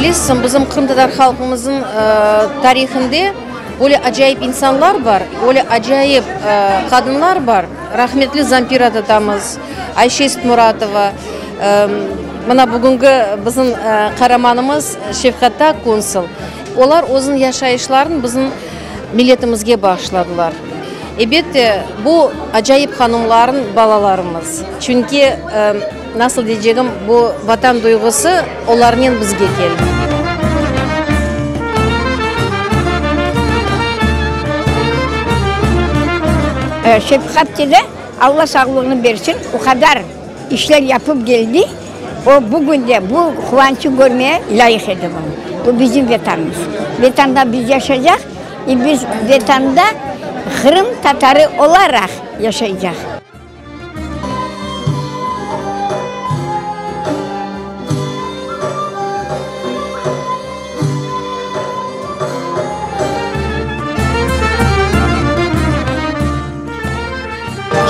Bilesiñ, bizim qırımtatar halqımıznıñ tarihinde öyle acayip insanlar bar, öyle acayip qadınlar bar, rahmetli Zampira tatamız, Ayşe Seytmuratova, mına bugünki bizim qaramanımız Şevqata Konsul. Olar özüniñ yaşayışlarını bizim milletimizge bağışladılar. Ebette, bu acayip hanımlarnıñ balalarımız. Çünki, nasıl deycegim, bu Vatan duyğusı olarnen bizge keldi. Şefqat teze, Alla sağlığını bersin, o qadar işler yapıp geldi, o bugün de bu quvançı körmeye lâyıq edi bu. Bu bizim Vetanımız. Vetanda biz yaşaycaq i biz Vetanda Qırım tatarı olaraq yaşaycaq.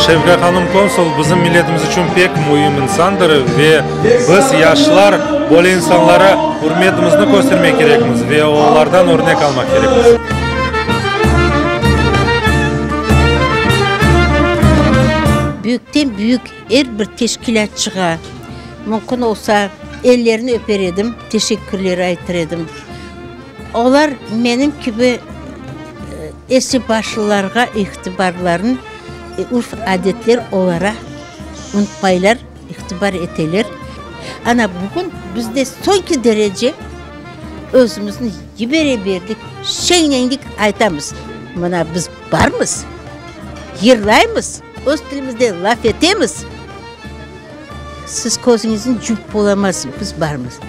Şevga hanım Konsul bizim milletimiz içün pek müim insandır ve biz, yaşlar, böyle insanlara ürmetimizni köstermek kerekmiz ve olardan örnek almaq kerekmiz. Büyükten büyük er bir teşkilâtçığa, mümkün olsa, ellerini öper edim, teşekkürler aytır edim. Olar menim kibi esli-başlılarğa itibarlarını urf-adetler olaraq unutmaylar, itibar eteler. Ana, bugün bizde soñki derece özümizni yibere berdik, şeñlendik, aytamız, mına biz barmız, yırlaymız, öz tilimizde laf etemiz. Siz közüñizni cumıp olamazsıñ, biz barmız.